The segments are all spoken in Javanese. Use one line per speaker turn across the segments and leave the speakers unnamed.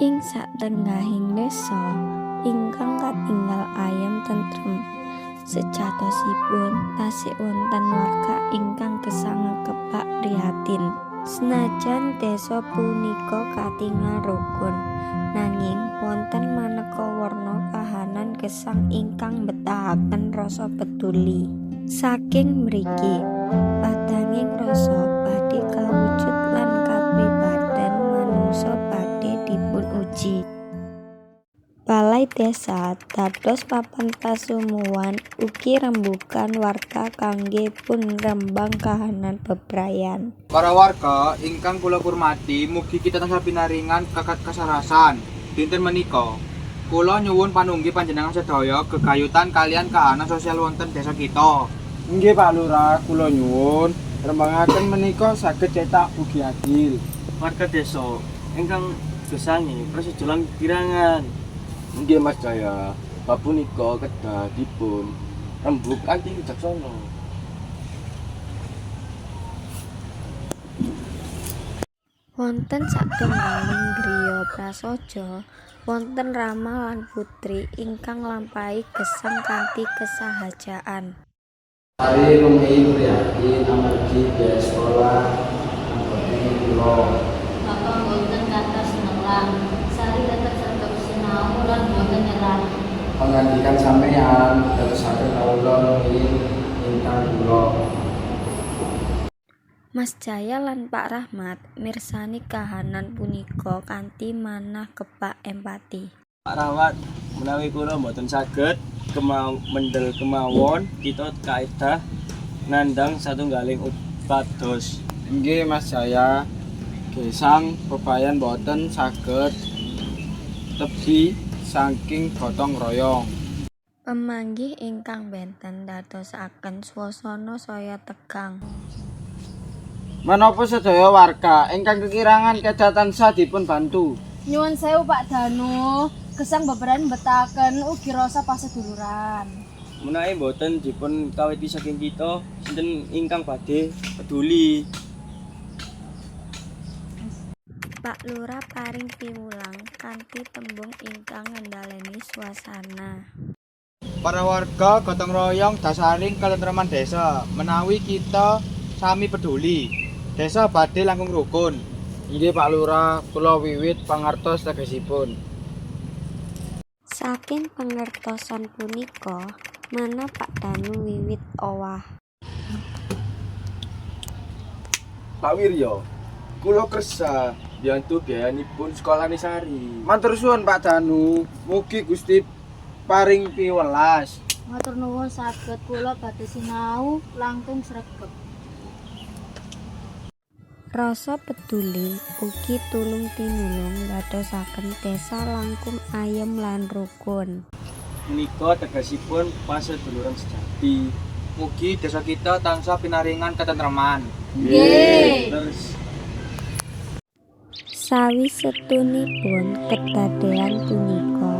Ing satengahing desa ingkang katingal ayem tentrem, sejatosipun tasih wonten warga ingkang gesang kebak prihatin. Senajan desa punika katingal rukun, nanging wonten maneka werna kahanan gesang ingkang mbetahaken rasa peduli. Saking mriki, padhanging rasa badhe kawujud lan kapribaden manungsa badhe dipunuji. Balai desa dados papan pasumuan ugi rembugan warga kangge pun ngrembag kahanan bebrayan.
Para warga ingkang kula kurmati, mugi kita tansah pinaringan kasarasan dinten menika. Kula nyuwun panunggi panjenengan sedaya gegayutan kaliyan kahanan sosial wonten desa kita.
Inggih, Pak Lurah, kula nyuwun rembangaken menika saged cetak ugi adil.
Warga desa ingkang gesangi prasaja lan kirangan.
Inggih, Mas Jaya, bab punika kedah dipun rembug kanthi wicaksana.
Wonten satunggaling griya prasaja, wonten rama lan putri ingkang nglampahi gesang kanthi kesahajaan.
Sari rumiyin prihatin amargi biaya sekolah anggone kula.
Bapak boten kathah sumelang, Sari tetep sregep sinau lan boten nyerah.
Pangandikan sampeyan dadosaken kawula rumiyin ingkang kula.
Mas Jaya lan Pak Rahmat mirsani kahanan punika kanthi manah kebak empati.
Pak Rawat, menawi kula mboten saged mendel kemawon, kita kaedah nandhang satunggaling upados.
Inggih, Mas Jaya, gesang bebayan boten saged tebih saking gotong royong.
Pemanggih ingkang benten ndadosaken swasana saya tegang.
Menapa sedaya warga ingkang kekirangan kedah tansah dipun bantu.
Nyuwun sewu, Pak Danu, gesang bebrayan mbetahaken ugi rasa paseduluran.
Menawi mboten dipun kawiti saking kita, sinten ingkang badhe peduli?
Pak Lurah paring piwulang kanthi tembung ingkang ngendhaleni swasana.
Para warga, gotong royong dasaring katentreman desa. Menawi kita sami peduli, desa badhe langkung rukun.
Inggih, Pak Lurah, kula wiwit pangertos tegesipun.
Saking pangertosan punika, manah Pak Danu wiwit owah.
Pak Wiryo, kula kersa mbiyantu biayanipun sekolahane Sari.
Matur suwun, Pak Danu, mugi Gusti paring piwelas.
Matur nuwun saged, kula badhe sinau langkung sregep.
Rasa peduli ugi tulung tinulung ndadosaken desa langkung ayem lan rukun.
Menika tegesipun paseduluran sejati.
Mugi desa kita tansah pinaringan katentreman.
Nggih.
Terus.
Sawisetunipun kedadean punika,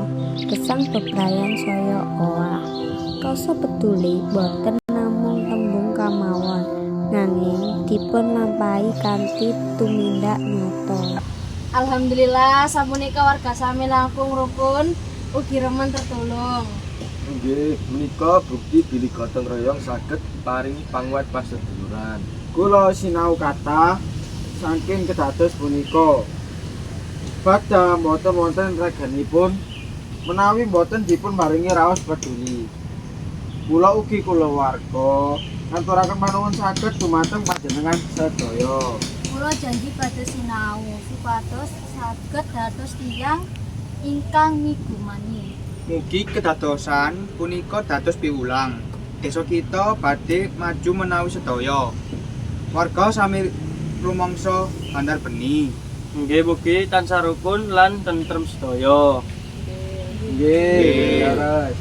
gesang bebrayan saya owah. Rasa peduli boten namung tembung kamawon, nanging dipun lampahi kanthi tumindak nyata.
Alhamdulillah sapunika warga sami langkung rukun ugi remen tertulung.
Inggih, menika bukti bilih gotong royong saged paringi panguat paseduluran.
Kula sinau kathah saking kedados punika. Bakda mboten wonten reganipun menawi mboten dipun paringi raos peduli. Kula ugi kulawarga ngaturaken panuwun saged dumateng panjenengan sedaya.
Kula janji badhe sinau supados saged dados tiyang ingkang migumani.
Mugi kedadosan punika dados piwulang. Desa kita badhe maju menawi sedaya warga sami rumangsa bandar beni.
Nggih, mugi tansah rukun lan tentrem sedaya.
Nggih, leres.